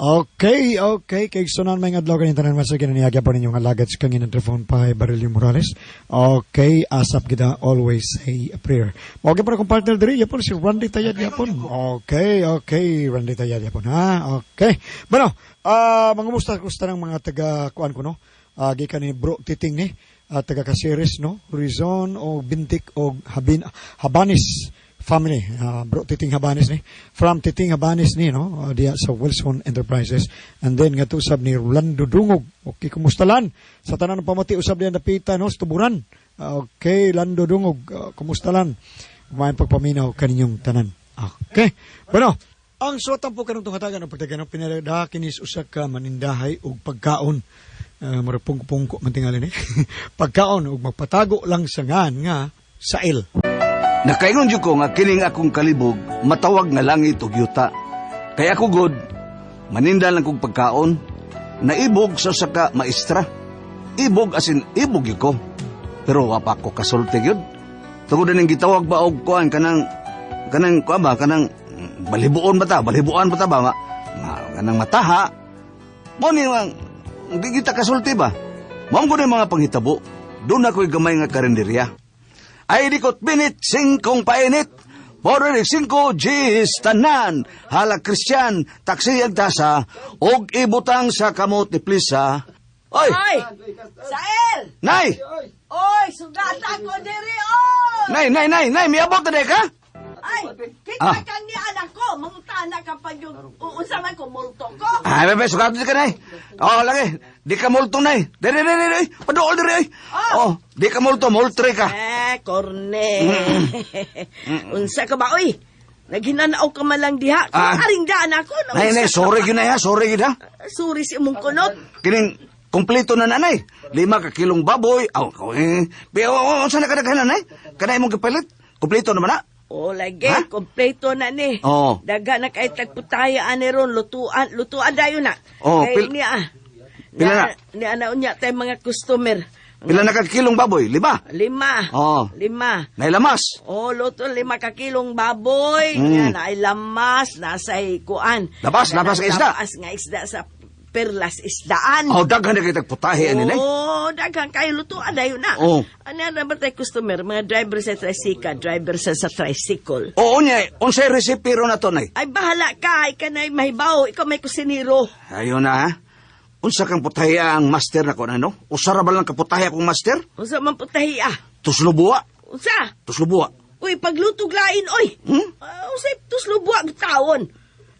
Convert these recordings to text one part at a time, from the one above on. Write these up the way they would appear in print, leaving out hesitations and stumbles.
Okay. Kay sunan may adlaw kaning tanan mas ginaniyagya po ninyo nga alagad sa kangin ang pa Barilio Morales. Okay, asap kita, always say a prayer. Okay po na kong partner diri yapon si Randy Tayad yapon. Okay, Randy Tayad yapon ha. Okay. Bueno, mangumusta kusta ng mga taga kuan ko no. Gikan ni Bro Titing ni taga Caceres no, Horizon o Bintik o Habin Habanis family, Bro Titing Habanis ni, from Titing Habanis ni no, diya sa Wilson Enterprises. And then nga usab ni Rolando Dungog. Okay, kumusta lan sa tanan ng pamati usab diya napita no sa Tuburan. Okay, Lando Dungog, kumusta lan, may pagpaminaw kaninyong tanan. Okay, bueno, ang suwatan po kanong tungatagan ang pagtagan ng pinarada kinis usa ka manindahay og pagkaon. Murag pungko-pungko man tingali ni pagkaon ug magpatago lang sa ngan nga sail. Nakaingon jud ko nga kining akong kalibog matawag nga langit ug yuta. Kay ako god maninda lang kog pagkaon, naibog sa usa ka maestra. Ibog asin ibog gyud ko. Pero wa pa ko kasulti gyud. Tungod ning gitawag ba og kuan kanang kanang kuan ba kanang balibuon ba ta, balibuan ba ta ba kanang mataha. Mo ni ang di kita kasulti ba? Mao ko mga panghitabo. Doon ako'y gamay nga karinderya. Ay dikot binit, singkong painit. Border singko, G's, tanan. Hala Christian, taksi ang tasa, og ibutang sa kamot ni Plisa. Oy! Oy! Sael! Nay! Oy, sugata ko diri, oy! Nay, nay, nay, nay, miabot na ka? Ay, kita kang ni anak ko, mangutana ka pag yung unsa man ko multo ko. Ay, bebe, sugato ka, nay. Oh, lagi, di ka multo, nay. Dere, dere, dere, paduol, dere, ay. Oh, di ka multo, multre ka. Eh, korne. Unsa ka ba, oy? Naghinanaw ka man lang diha. Aring daan ako. Nay, nay, sorry gyud na, ha, sorry gyud ha. Sorry si imong kunot. Kining kompleto na nanay. 5 ka kilong baboy. Aw, eh, pero unsa na kadaghan nanay? Kana imong gipalit? Kompleto naman na. O, lagi, Ha? kompleto na ni. Oo. Daga na kay tagputaya ani ron, lutuan, lutuan dayon na. Oo, Kay niya, pila na? Niya na unya tay mga customer. Pila na ka kilong baboy? 5. 5. Oo. 5. Nailamas. Oh, luto 5 ka kilong baboy. Nga na ay lamas, nasa kuan. Labas, labas nga isda. Labas nga isda sa perlas isdaan. Oh, daghan na kay tagputahe ani nay. Oh, daghan kayo lutuan dayon na. Oo. Ano na ba tayo customer? Mga driver sa tricycle, driver sa tricycle. Oo niya, unsay recipe ron na to nay? Ay, bahala ka. Ikaw na mahibaw. Ikaw may kusinero. Ayon na ha. Unsa kang putahe ang master na ko ano? Usa ra ba lang kaputahe akong master? Unsa man putahi ah. Tuslobuwa. Unsa? Tuslobuwa. Uy, paglutog lain, oy. Hmm? Unsay tuslobuwa tawon.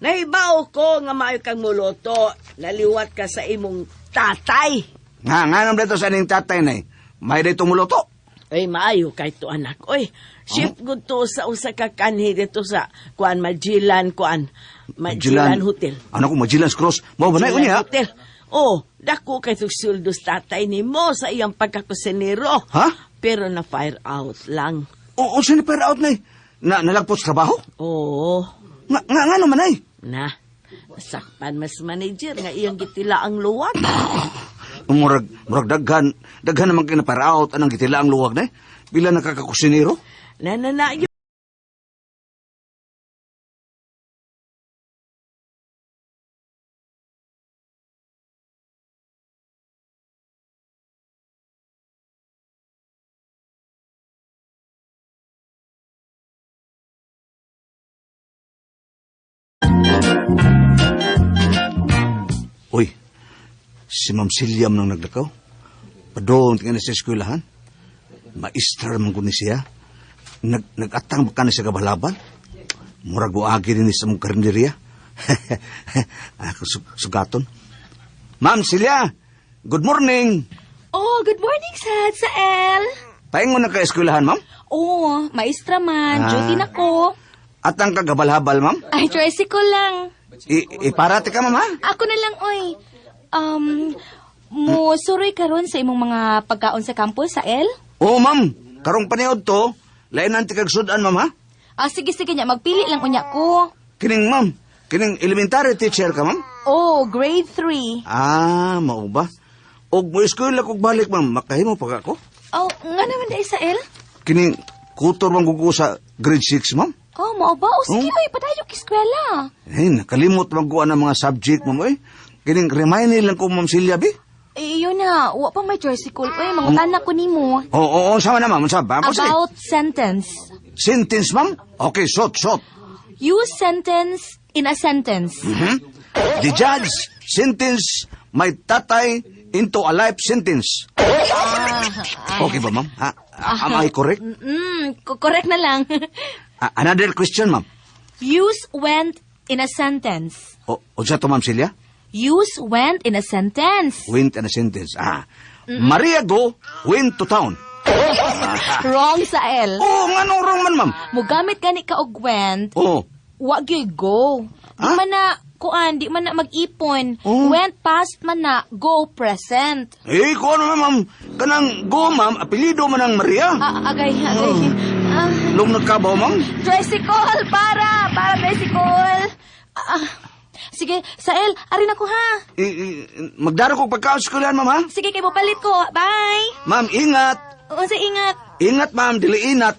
Nahibaw ko nga maayo kang muluto. Naliwat ka sa imong tatay. Nga nga nam dito sa aning tatay nay. May dito muluto. Ay, maayo kay to anak. Oy, chef good to sa usa ka kanhi dito sa kuan Magellan kuan Magellan Hotel. Ano ko Magellan's Cross? Mao ba nay Magellan unya? Hotel. Oh, dako kay to sweldo sa tatay nimo sa iyang pagkakusinero. Ha? Pero na fire out lang. O unsa ni fire out nay? Na nalagpot sa trabaho? Oo. Nga nga nga naman ay. Na, nasakpan mas manager nga iyang gitila ang luwag. Murag murag daghan daghan naman kay na fire out anang gitila ang luwag nay. Pila na ka kakusinero? Na na na Uy, si Ma'am Silyam nang naglakaw. Padong tingnan na sa eskwelahan. Maestra man ko ni siya. Nag-atang ba ka na siya kabalabal? Murag buagi din sa mong karinderya. Ako sugaton. Ma'am Silya, good morning. Oh, good morning, Sad. Sael. Paingon na ka eskwelahan, ma'am? Oh, maestra man. Duty na ko. Atang kagabalhabal, ma'am? Ay, tricycle lang. Iparate ka, ma'am, ha? Ako na lang, oy. Mo suroy karon sa imong mga pagkaon sa campus, Sael? Oo, ma'am. Karong paniod to, lain ang tikagsudan, ma'am, ha? Ah, sige, sige nya. Magpili lang unya ko. Kining, ma'am. Kining elementary teacher ka, ma'am? Oh, grade 3. Ah, mao ba? Og mo eskwela kog balik, ma'am, makahimo pa ka ako? Oh, nga naman di, Sael? Kining kutor man ko sa grade 6, ma'am. Ka, mao ba? O sige, Oh. oy, padayo ka eskwela. Eh, nakalimot magkuha ng mga subject, ma'am. Eh, kining remind lang ko, Ma'am Celia, bi. Eh, yun na, wa pa may tricycle. Oy, mangutana ko nimo. Oo, oo, sama na, ma'am. Sa ba? Sige. About sentence. Sentence, ma'am? Okay, short, short. Use sentence in a sentence. The judge sentence my tatay into a life sentence. Okay ba, ma'am? Ha? Am I correct? Correct na lang. Another question, ma'am. Use went in a sentence. O, unsa to, Ma'am Celia? Use went in a sentence. Went in a sentence. Ah. Maria go went to town. Wrong sa L. Oh, nganong wrong man, ma'am? Mugamit gani ka og went, Oh. wa gyud go. Di Ah? man na kuan, di man na mag-ipon. Oh. Went past man na, go present. Eh, kung ano, ma'am, kanang go, ma'am, apelyido man ang Maria. Ah, agay, agay. Ah, Long nagkabaw, ma'am. tricycle, para tricycle. Ah, sige, Sael, ari na ko ha. Eh, eh, magdaro kog pagkaon sa eskwelahan, ma'am, ha? Sige, kay mopalit ko. Bye. Ma'am, ingat. Unsa ingat. Ingat, ma'am, dili inat.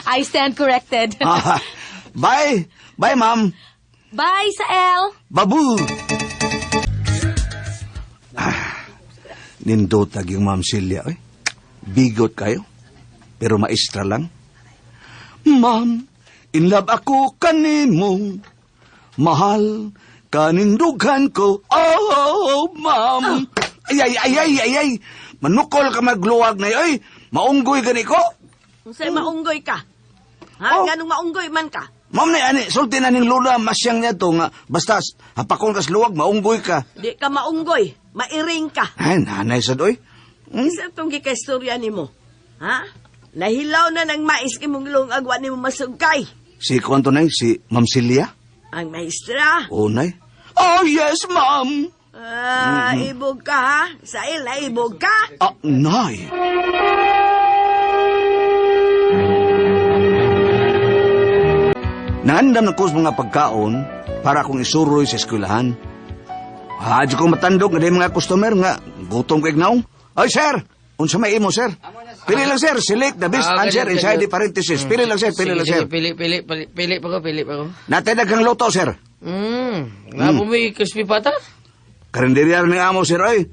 I stand corrected. Ah, bye. Bye, ma'am. Bye, Sael. Babu! Nindotag yung Ma'am Celia, eh. Bigot kayo. Pero maestra lang. Ma'am, in love ako kanimo. Mahal, kanindughan ko. Oh, ma'am. Ay, ay, ay, ay, ay, ay. Manukol ka magluwag na ay. Maunggoy gani ko. Unsay maunggoy ka? Ha? Oh. Nganong maunggoy man ka? Ma'am na, ani, sulti na ning lula, masyang niya to nga. Basta, hapakon kas luwag, maunggoy ka. Di ka maunggoy, mairing ka. Ay, nanay sa doy. Hmm? Isa tong gikaistorya nimo. Ha? Nahilaw na ng mais imong lungag wa nimo masugkay. Si kuanto nay, si Ma'am Celia. Ang maestra. Oh, nay. Oh, yes, ma'am. Ah, ibog ka ha? Sail na ibog ka? Ah, nay. Naandam na ko sa mga pagkaon para akong isuroy sa eskwelahan. Hadyo ko matandog nga di mga customer nga gutom kay gnaw. Ay, sir! Unsa may imo, sir? Pili lang, sir. Select the best Ah, answer ganun, inside ganun. the parenthesis. Pili lang, sir. Pili Sige, lang, sir. sige, Pili, pili, pili, pili pa ko, pili pa ko. Natay daghang luto, sir. Nga po may crispy pata? Karinderya ni amo sir oy.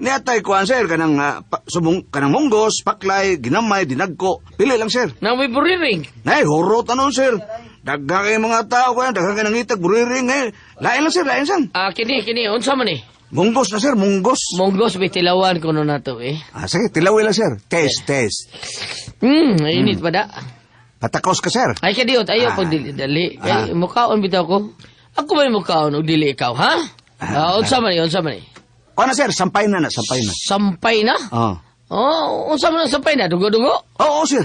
Niatay kuan sir kanang subong kanang munggos, paklay, ginamay, dinagko. Pili lang sir. Na may buriring. Nay hurot anon sir. Daghan kay mga tao kuan, daghan kay nangitag buriring eh. Lain lang sir, lain sang. Ah, kini, kini, unsa man eh? Munggos na sir, munggos. Munggos may tilawan ko no nato eh. Ah, sige, tilawi lang sir. Taste, taste. Init pa da. Patakos ka sir. Ay kadiot, ayaw Ah. pag dili dali. Ah. Kay mukaon bitaw ko. Ako ba yung mukaon og dili ikaw, ha? Ah, unsa man eh, unsa man eh? Kuan na sir, sampay na na, sampay na. Sampay na? Oh. Oh, unsa man ang sampay na? Dugo-dugo? Oo, sir.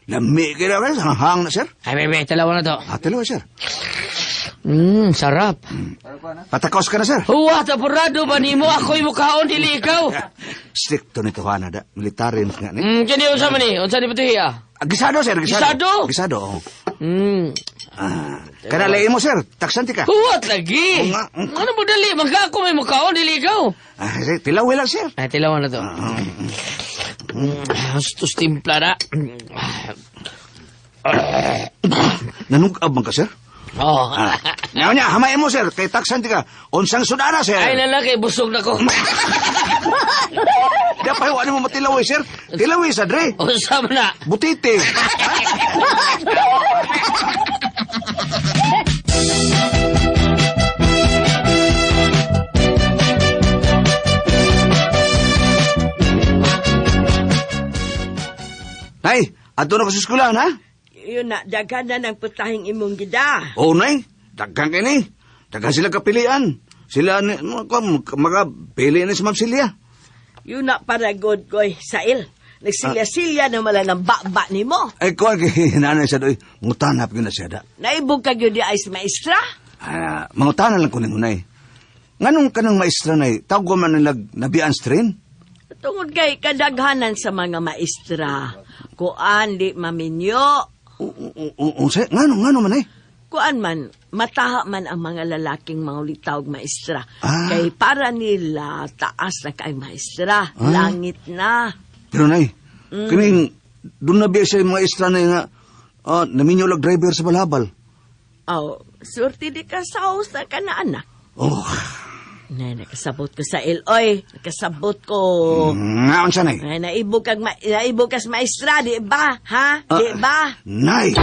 Lami kay na sir, hang na sir. Ay, bebe, tilawan na to. Ah, tilawi sir. Sarap. Patakos ka na sir. Huwa, tapurado ba nimo? Ako'y mukaon, dili ikaw. Stricto nito hana da. Military nga ni. Kini unsa man eh? Unsa ni patuhi ah? Ah, gisado sir, gisado. Gisado? Gisado, oh. Ah, kana lain mo sir, taksanti ka. Huwat lagi. Oo nga. Ano mo dali? Magka ako may mukhaon, dili ikaw. Ah, sige, tilawi lang sir. Ay, tilawan na to. Tus timpla na. Nanugab man ka sir. Oh. Ah. Nya nya, hamayin mo sir, kay taksanti ka. Unsang sudana sir. Ay, lalaki, busog na ko. Dapat ano mo matilawi sir. Tilawi sa dre. Unsa man na? Butite. Nay, adto na ko sa eskwelahan ha? Yun na, daghan na ng putahing imong gida. Oo, nay. Daghan kay ni. Daghan sila kapilian. Sila ni mga pili ni si Ma'am Celia. Yun na para god koy, Sail. Nagsilya-silya na mala ng baba nimo. Ay kuan kay nanay sa doy. Ngutanap gyud na siya da. Naibog ka gyud di ay sa maestra. Ah, mangutana lang ko nimo nay. Nganong kanang maestra nay, tawag ko man nilag nabian strain? Tungod kay kadaghanan sa mga maestra. Kuan di maminyo. Unsa ngano ngano man ay? Kuan man, mataha man ang mga lalaking mga maestra. Ah. Kay para nila taas na kay maestra. Ah. Langit na. Pero nay, kining doon na biya siya yung maestra na nga Ah, naminyo lag driver sa balabal. Oh, surti di ka sa usa ka na anak. Oh, Nay, nakasabot ko sa iloy. Nakasabot ko. nga unsa nay? Ay, naibog kag ma naibog kas maestra, di ba? Ha? Di ba? Nay.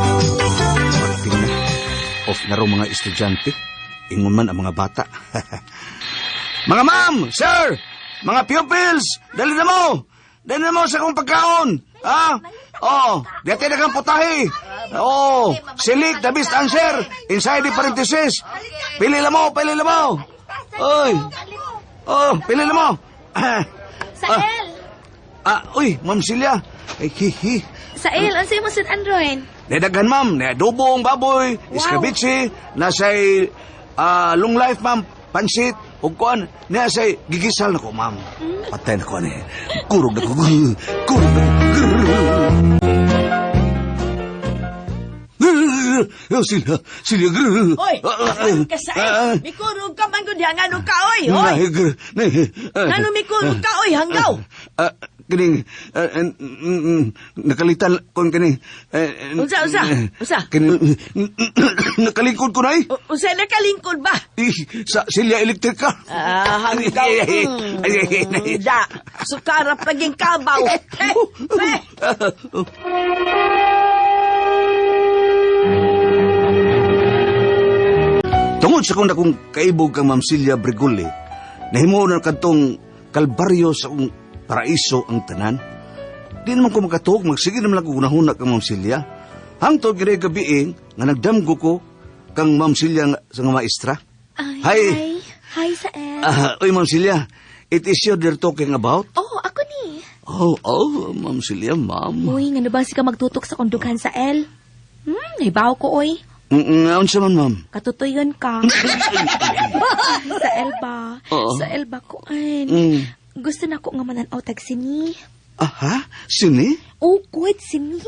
Parating na. Off na raw mga estudyante. Ingon man ang mga bata. Mga ma'am, sir, mga pupils, dali na mo. Dali na mo sa akong pagkaon. Ha? Oh, dati na kang putahe. Oh, select the best answer inside the parenthesis. Pili na mo, pili na mo. Oy. Oh, pili na mo. Sael! Ah, uy, Ma'am Celia. Ay, hihi. Sael, unsay mo sa Android? Nedaghan, ma'am. Neadobong baboy, Wow. iskabitsi, nasay long life, ma'am, pansit, ug kuan, nasay gigisal na ko, ma'am. Patay na ko, ani. Kurog na ko. Kurog na ko. Sila, sila. Oy, ano ka sa Mikurog ka man gud ngano ka oy, oy. Ngano mikurog ka oy, hanggaw. Ah, kining nakalitan kon kini. Unsa, unsa? Unsa? Kini nakalingkod ko nay. Unsa nakalingkod ba? Eh, sa Silya Electrica. Ah, hanggaw. Da, sukara paging kabaw. Eh, eh. Tungod sa kong dakong kaibog kang Ma'am Celia Briguli, nahimuon na kadtong kalbaryo sa akong paraiso ang tanan. Di naman ko makatuog, magsige naman lang ko gunahuna kang Ma'am Celia. Hangtod gini gabi nga nagdamgo ko kang Ma'am Celia sa nga maestra. Ay, Hi. hi. Hi, Sael. Ah, uy, Ma'am Celia, it is you they're talking about? Oh, ako ni. Oh, Ma'am Celia, ma'am. Uy, ngano ba si ka magtutok sa kondughan sa El? Nahibaw ko, oy. Unsa man, ma'am? Katutuyon ka. Sa El ba? Oo. Sa El ba ko, an? Gusto na ko nga mananaw tag sini. Aha, sini? Oh, good, sini.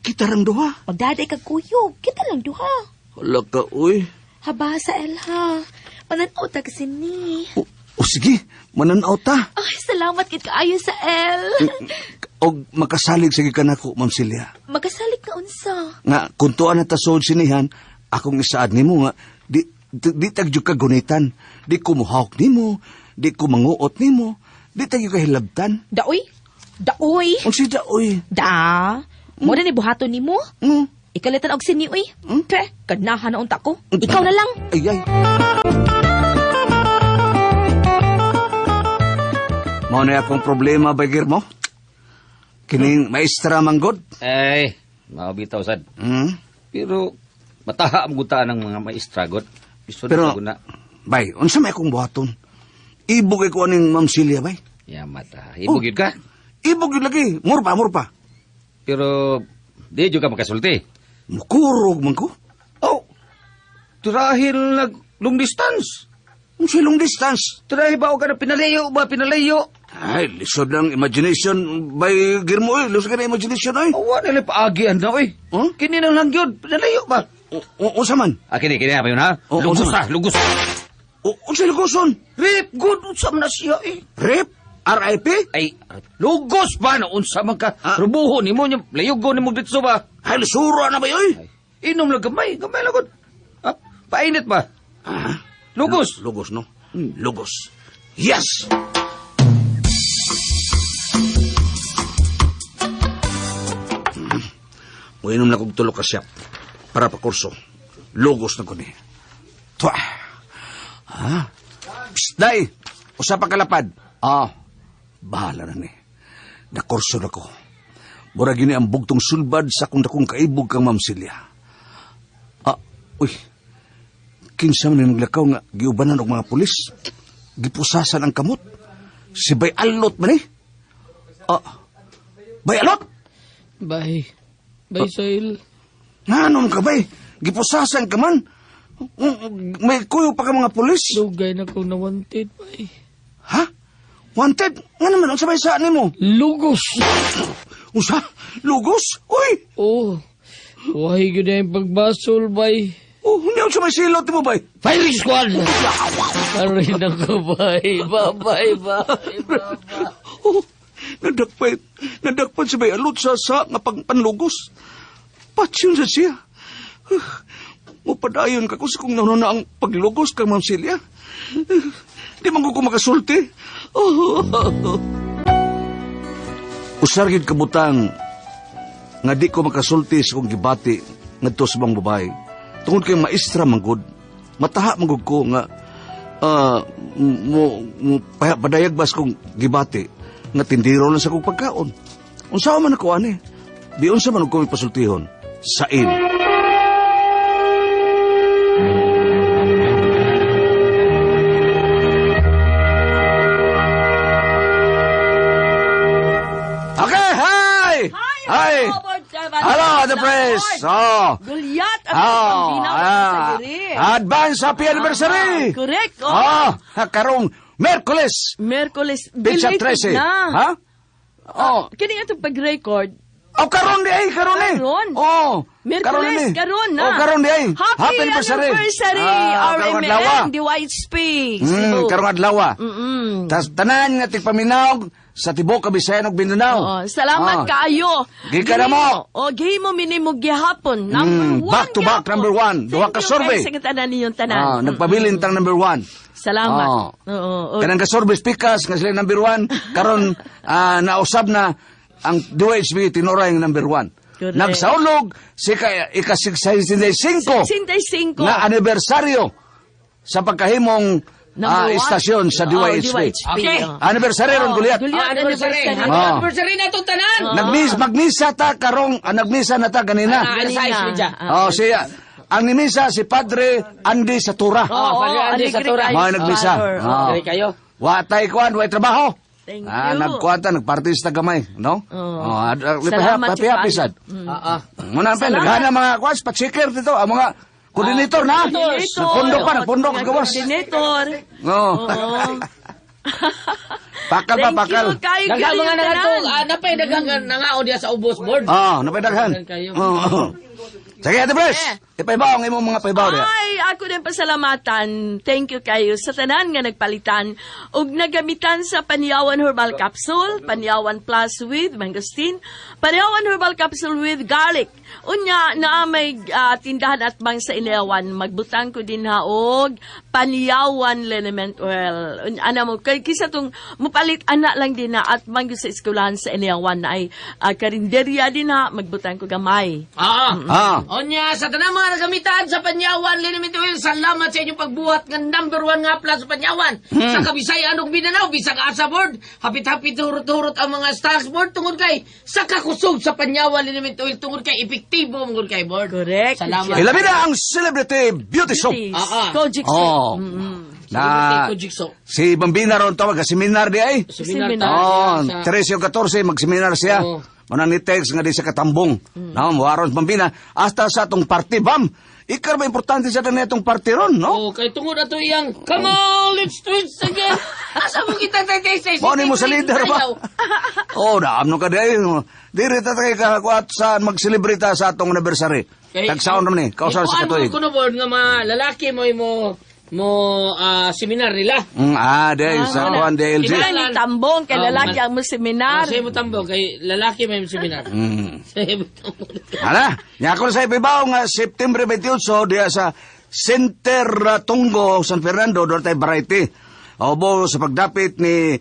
Kita rang duha. Magdaday kag kuyog. Kita lang duha. Hala ka, uy. Haba sa El ha. Mananaw tag sini. O sige, mananaw ta. Ay, salamat kit kaayo sa El. Og makasalig sige ka nako, Ma'am Celia. Magasalig ka unsa. Nga, kung tuan na tasod sinihan, akong isaad nimo nga, di tagyog ka gunitan, di ko muhawk nimo, di ko manguot nimo, di tagyog ka hilabtan. Daoy. Daoy. Unsa da, uy? Da. Mo na ni buhaton nimo. Ikalitan og sini uy. Pe, kadnahan na unta ko. Ikaw na lang. Ay, ay. Mao na akong problema, Bagir mo. Kining maestra manggod. Ay, mabitaw sad. Pero mataha ang gutaan ng mga maestra god. Gusto Pero, na guna. bay, unsa may akong buhaton? Ibog ko aning Ma'am Celia, bay. Ya mata. Ibog yun ka. Ibog yun lagi. Murpa, murpa. Pero di jud ka makasulti. Mukurog man ko. Oh. Tirahin nag long distance. Unsa long distance? Tirahin ba o ka na pinalayo ba pinalayo? Ay, lisod lang imagination bay Girmo, eh. Lisod ka na imagination, oy. Awa nila paagian na oy. Huh? Kini nang lang yun, pinalayo ba? Unsa man? Ah, kini kini pa yun ha. Oh, Lugos unsa ha, lugos. Unsa lugoson? Rip good unsa man na siya eh. Rip? R.I.P.? Ay, lugos ba na unsa man ka? Ah. Rubuho nimo nya layugo nimo dito ba? Ay, lisura na ba, oy? Ay, inom lang gamay, gamay lang gud. Ah, painit ba? Ah, Lugos. Lugos, no? Lugos. Yes! Muinom na kong tulok ka siya para pa kurso. Lugos na ko ni. Twa! Ha? Psst, day! Usa pa kalapad. Ah, bahala na ni. Nakurso na ko. Mura gini ang bugtong sulbad sa akong dakong kaibog kang Ma'am Celia. Ah, uy. Kinsa man ni naglakaw nga giubanan og mga pulis. Gipusasan ang kamot. Si Bay Alot man eh. Ah, Bay Alot! Bye. Bye, Sail. Nganom ka bay? Gipusasan ka man. May kuyo pa ka mga pulis. Dugay na kong nawanted, bay. Ha? Wanted? Nga naman, unsa bay saan nimo? Lugos! Unsa? Lugos? Uy! Oh, wahi gyud na yung pagbasol, bay. Oh, niya sa may silot mo bay. Firing squad! Aray nako, bay. Bye-bye, bye, bye. Oh, nadakpan, nadakpan si bay alot sa sa nga pagpanlugos. Patsyon sa siya. Mupadayon ka ko sa kung nauna ang paglugos kang Ma'am Celia. Di man ko makasulti. Oh. Usar gid kabutang nga di ko makasulti sa kong gibati ngadto sa bang babae. Tungod kay maestra man gud, mataha man gud ko nga mo, mo padayag bas kong gibati nga tindiro lang sa kong pagkaon. Unsa man ako ani? Di unsa man ko pasultihon? Sain. Okay, hi! Hi! Hello, the press! Oh. Gulyat ang Oh, pambinaw sa diri. advance happy anniversary! Ah, correct. Oh. Oh, karong Merkules, Merkules, Pitsa belated 13. na. Ha? Oh, Kini atong pag-record. oh karon di ay, karon ni. Karon. Oh, Merkules, ni. karon na. Oh, karon di ay. Happy anniversary, Ah, karong adlaw. RMN, the White Space. Cebu. Karong adlaw. Tas tanan nga tigpaminaw sa tibuok Kabisayan ug Mindanao. Oo, salamat Ah. kaayo. Gikan na mo. O, gihimo minimo gihapon. Number one Back to back, gihapon. number one. Duha Thank ka you survey. kay sa tanan ninyong tanan. Ah, nagpabilin tang number one. Salamat. Oh. Oo. oo. Kanang ka-survey speakers nga sila number one, karon nausab na ang DOHB tinura yung number one. Correct. Nagsaulog si ka, ika-65 65. na anibersaryo sa pagkahimong Number one. istasyon sa Oo, DYHB. DYHB. Okay. Oo. Anniversary ron, Oo, Gulyat. Gulyat Ah, anniversary. anniversary. Happy Ah. anniversary na itong tanan. Nagmis, magmisa ta karong, nagmisa na ta ganina. Ah, alas 6 media. Oh, siya. Ang nimisa si Padre Andy Satura. Oh, Padre Andy alegre Satura. kayo Mga sa nagmisa. father. Oh. Dali kayo. Wa tay kuan, way trabaho. Thank Ah, you. nagkuan ta, nagpartista gamay, no? Oo. Oh, Salamat happy happy kayo. sad. Ah, ah. Muna pa, Salamat. naghana mga kuan, patsiker dito, ang mga coordinator na. Coordinator. Nagpundo pa, nagpundo Mga ka gawas. Coordinator. Oo. Oo. Pakal pa, Thank pakal. you kayo. Daghang mga Gulyat nangatong, tanan. napay daghang nangaon diya sa ubos board. Ah, napay daghan. Daghan kayo. Oo. Sige, Ate Pres. Eh. Ipaibaw ang imong mga paibaw diha. Ay, ako din pasalamatan. Thank you kayo sa tanan nga nagpalitan ug nagamitan sa Panyawan Herbal Capsule, Panyawan Plus with Mangosteen, Panyawan Herbal Capsule with Garlic. Unya naa may tindahan at bang sa Inayawan, magbutang ko din ha og Panyawan Liniment Oil. Unya, ana mo kay kisa tong mupalit ana lang din na at bang sa eskwelahan sa Inayawan na ay karinderya din ha, magbutang ko gamay. Ah. Ah. Onya, sa tanang mga nagamitan sa Panyawan, Liniment Oil, salamat sa inyong pagbuhat ng number one nga plus sa Panyawan. Sa Kabisayan ug Mindanao, bisag asa board, hapit-hapit hurot-hurot ang mga stocks board tungod kay sa kakusog sa Panyawan Liniment Oil tungod kay epektibo mongud kay board. Correct. Salamat. Ilabi na ang celebrity beauty soap. Beauties. Ah, ah. Kojic soap. Oh. Na Kojic soap. si Bambina ron tawag ka seminar di ay. Seminar Seminar. ta Oh, sa- 13 o 14 magseminar siya. Oo. Muna ni text nga di sa katambong. No, muaron sa Bambina hasta sa atong party bam. Ikar ba importante sa tanan itong party ron, no? Oh, kay tungod ato iyang, come on, let's twist again. Asa mo kita tay tay tay? Mao ni mo sa leader ba? Oh, naamno ka di ay. Diri ta kay kakuat sa magselebrita sa atong anniversary. Tagsaon naman ni, kausar sa katuig. Kuno board nga mga lalaki mo mo mo seminar nila. Di ay, sa kuan DLG. Kailangan ni tambong kay Oh, lalaki ang mo seminar. Sa imo tambo kay lalaki may seminar. Sa imo tambo. Hala, nya ako sa ipibaw nga September 28 diya sa Center Tungo, San Fernando, doon tayo variety. Obo sa pagdapit ni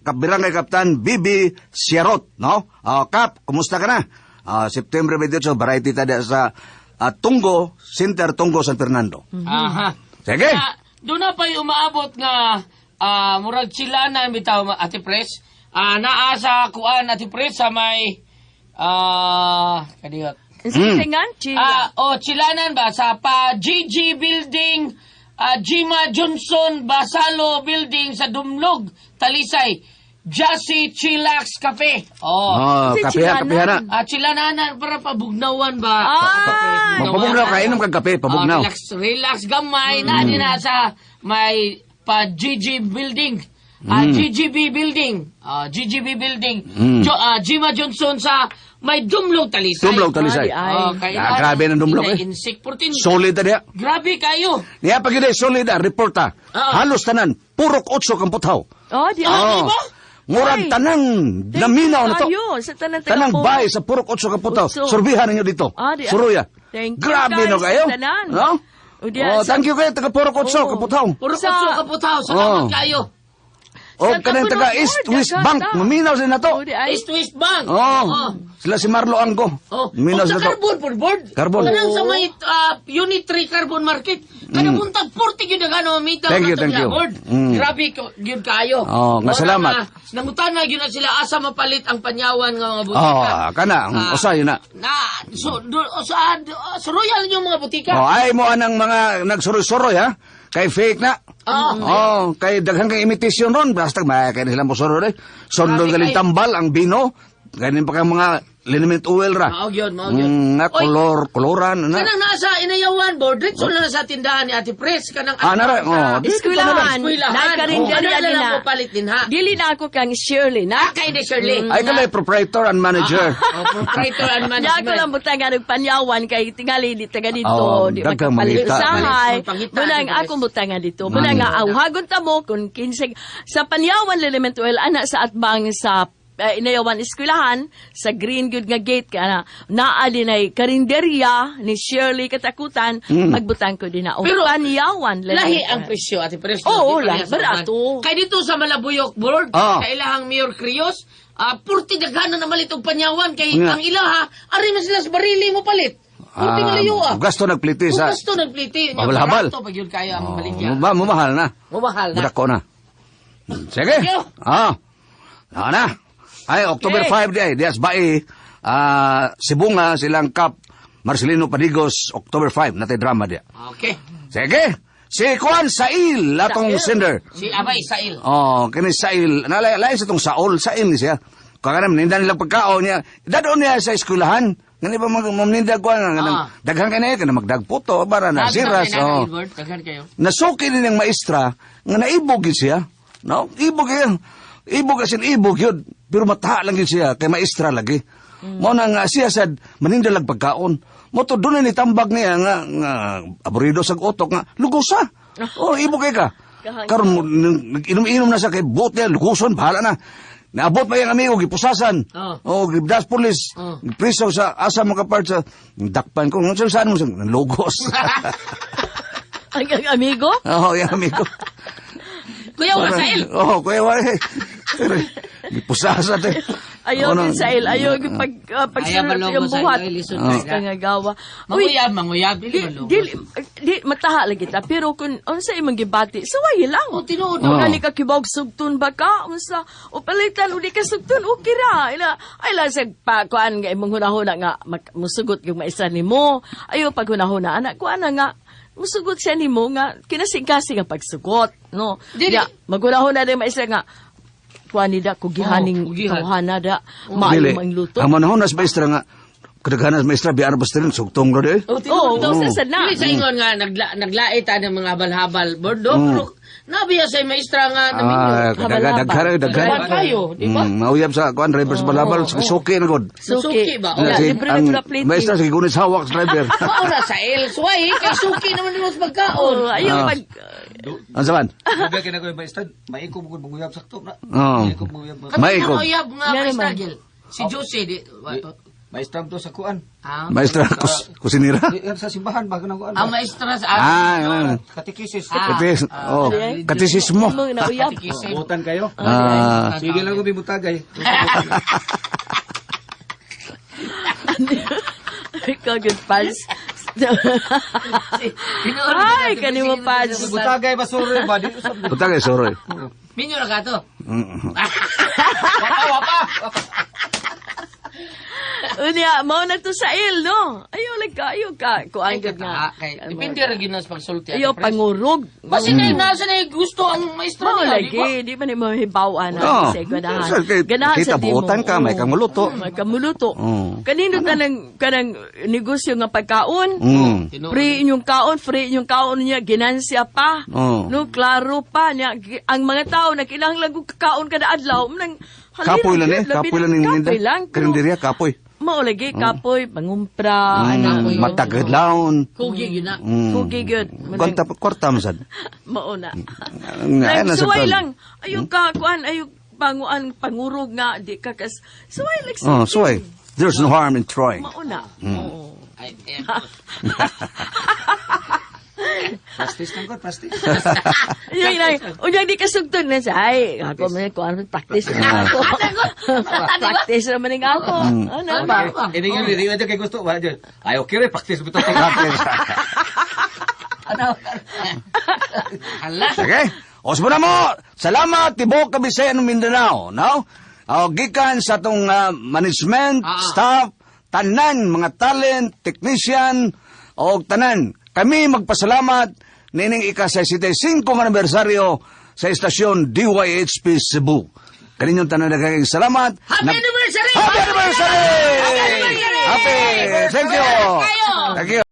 Kapirangay Kaptan Bibi Sierot, no? Kap, kumusta ka na? September 28, variety ta diya sa Tungo, Center Tungo, San Fernando. Aha. Sige. Doon na pa'y umaabot nga murag chilanan bitaw Ate Pres. Naa sa kuan Ate Pres sa may kadiyot. Sintingan, chila. Oh, Chilanan ba? Sa pa GG Building, Jima Johnson Basalo Building sa Dumlog, Talisay. Jassy Chillax Cafe. Oh. Oh, Si kape Chilanan. kape na. Chilananan para pabugnawan ba? Ah! Magpabugnaw ka, inom kag kape, pabugnaw. Ah, relax, relax gamay na din na sa may pa GG Building. GGB Building. GGB Building. Jima Johnson sa May Dumlog Talisay. Dumlog Talisay. Ay, ay. Oh, kay Ah, grabe ng Dumlog, eh. Insect protein. Solid na diya. Grabe kayo. Niya pag yun, solid ah, reporta. Oo. Halos tanan, purok otso kang putaw. Oh, di Ah, ay. di ba? Murag Ay. tanang Thank naminaw you na to. kayo sa tanang Tanang taga-Purok. bahay sa purok otso kang putaw. Otso. Sorbihan ninyo dito. Ah, di- Suruya. Thank you, Grabe guys, no kayo. sa tanan. No? O, di, Oh, sa- thank you kayo taga purok otso Oo. kang putaw. Puro Sa- kutso kaputaw. Salamat Oh. kayo. O Sa kanang Tapunog taga East Board, West daghang Bank, ta. maminaw sila na to. Oh, di ay. East West Bank. Oh. Sila si Marlo Anggo. Oh, Maminaw og sa sila to. carbon po, board. Carbon. Kanang sa may Unit 3 Carbon Market. Kanang buntag 40 gyud ang ano mamita. Thank you, thank you. Board. Grabe ko gyud kayo. Oh, nga Mao na salamat. nga, Nangutana gyud na sila asa mapalit ang panyawan nga mga butika. Oh, kana, Ah. usa yun na. Na so do, sa, sa Royal yung mga butika. Oh, ay mo anang mga nagsuroy-suroy ha. Kay fake na. Oo. Oh, kay daghan kay imitasyon ron. Basta may kay sila mo suroy. Sondol Grabe galing kayo. tambal ang bino. Ganin pa kang mga liniment oil ra. Mao gyud, mao gyud. Nga Oy, kolor, koloran na. Kanang nasa Inayawan board, diretso na sa tindahan ni Ate Pres kanang Ah, nara, oh, dito Eskwelahan. Eskwelahan. Nagkarinderya Oh, ano din na lang na. po palit din, ha? Dili na ako kang Shirley na. Ah, kay ni Shirley. Ay kalay proprietor and manager. Oh, proprietor and Di ako management. lang butangan og panyawan kay tingali di taga dito, Oh, di daghang magkapalit mangita. usahay. Magpangita, Munang Ate ako butangan dito. Munang nga awhagon ta mo kung kinsay sa Panyawan Element Oil ana sa atbang sa Inayawan Eskwelahan sa Green Good nga gate ka na naa din ay karinderya ni Shirley Katakutan, magbutang ko din na og Pero, Panyawan Lahi Element ang Oil. presyo, Ate Pres. Oo, Di lahi. parehas naman. Barato. Kay dito sa Malabuyok Board, Ah. sa ilahang Mayor Krios, 40 daghan na namalit og panyawan kay Nga. ang ilaha, ari man sila sa barili mo palit. 40 malayo ah. Gasto nagpliti sa. Gusto nagpliti. Nya, Habal-habal. barato pag yun kaya ang Oh, baligya. mamahal na. Mumahal na. Budako na. Sige. Thank you. Ah. Ah na. Ay, October Okay. 5 di ay. Dias Bae. Ah, Sibunga silang Cup. Marcelino Padigos, October 5. Natay drama diya. Okay. Sige. Si Juan Sail, atong sender. Si Abay Sail. Oh, kini Sail. Nalay lain sa tong Saul, Sail ni siya. Kaya maninda nilang pagkaon niya. Dadon niya sa eskwelahan. Ngani ba mag maninda ko nga Ah. daghan kay kana magdagputo para na siras. Oh. Daghan kayo. Nasuki ni ng maestra nga naibog yun siya. No? Ibog yun. Ibog as in ibog yun. Pero mataha lang yun siya kay maestra lagi. Mo na nga siya sad manindalag pagkaon. Mo to doon ni tambag niya nga, nga aburido sa utok nga lugosa. Oh, ibog kay ka. Kahangyo. Karon mo nag-inom-inom na sa kay buot niya lugoson bahala na. Naabot pa yung amigo gipusasan. Oh. Oh, gibdas pulis. Oh. Priso sa asa mo kapart sa dakpan ko. Saan mo sa lugos. Ang amigo? Oo, oh, yung amigo. Kuya wa Sail. Oo, kuya wa. Pero, Gipusasa te. Ayaw Ano, gid sa il, ayaw gid pag Ayaw pagsulot balogos, yung buhat. ayaw ilisod Oh. ka. Nga gawa. Uy, Manguyab, manguyab. Dili di, malugos. di, di mataha lagi ta pero kung unsa imong gibati saway lang. Oh, tinuod. Oh. Kani ka kibog sugtun ba ka unsa o palitan uli ka sugtun okay ra. Ila ay la sa pa kuan nga imong hunahuna nga musugot yung maisa nimo. Ayo pag hunahuna anak kuan na nga musugot siya nimo nga kinasing-kasing ang pagsugot no. Dili. Ya, maghunahuna din maisa nga kuan ni da kugihaning Oh, kugihan. tawhana da maayo Dili. mang luto. Ang manahon nas maestra nga, kadaghanan nas maestra, biar basta rin, sugtong ro di. Oh, Oo, tinuod. oh, sa na. Dili sa ingon nga naglait ta ng mga habal-habal. Bordo, pero nabiya sa maestra nga naminyo. Ah, daghan, daghan, daghan. Daghan kayo, di ba? Mauyab sa kuan driver sa balabal, sa suki na god. Suki ba? Ya, Oh. Si- libre na ang pula plating. Maestra sige gunis hawak sa driver. Maura sa El Suway, kay suki naman nimo sa pagkaon. Oh, ayaw Ah. pag Ang saban? Dugay kay na ko yung maestra, maikog mo manguyab sakto na. Oo. Maikog manguyab. Kami Maikog. uyab nga Nga maestra naman. Gil. Si Jose di Maestra to sa kuan. Ah, Maestra kusinira. Di, yan sa simbahan ba kanang kuan? ang maestra sa Ah, yun. Katekisis. Ah. Katis, oh, katisismo. imong nauyab. Katikisip. Butan kayo. Ah, Sige lang ko bibutagay. Ikaw good pals. Tinuod Ay, na, kanimo sige, pads. Butagay ba suroy ba di usab. Butagay suroy. Minyo na ka to. Wapa wapa. Unya, mao na to sa il, no? Ayaw lang ka, ayaw ka. Kuan Ay, gud nga. kay depende ra gyud na sa pagsulti. Ayaw pangurog. Basta na nasa na gusto ang maestra Mao niya, di ba? lagi, di ba ni mo hibaw-an Oo. sa ganahan. So, Ganahan kita sa di mo. buotan ka, may Oo. kanguluto. May kamuluto. Oo. Kanino tanang kanang negosyo nga pagkaon? Tinuod. Free inyong kaon, free inyong kaon niya, ginansya pa. Oo. No, klaro pa niya. Ang mga tao na kinahanglan og kakaon kada adlaw, nang Kapoy lang eh, kapoy lang ning Kapoy lang. Pero Karinderya, kapoy. Mao lagi kapoy pangumpra ano. Mataglaon. Kugi yun na. Kugi gyud. Kwarta, kwarta mo sad. Mao na. Nga, Like, ano sa suway plan? lang. Ayaw ka, kuan, ayaw panguan, pangurog nga, di ka kas, suway lang. Oh, suway. There's no harm in trying. Mao na. Oo. Ay, eh. Practice lang god, practice. Unyang na, unyang di ka sugtod na siya. Ay, ako man kuan, practice na ako. Practice naman ning ako. Ano ba? Ini yun, hindi na kay gusto. Wala dyan. Ay, okay rin, practice bitaw. Practice. Ano? Hala. Okay? Osmo na mo! Salamat, Tibok Kabisayan ng Mindanao. No? O, gikan sa atong management, staff, tanan, mga talent, technician, o tanan. Kami magpasalamat nining ika-65 anibersaryo sa istasyon DYHP Cebu. Kaninyong tanan, nagkaking salamat. Happy anniversary! Happy anniversary! Happy anniversary! Happy! Thank you! Kayo! Thank you!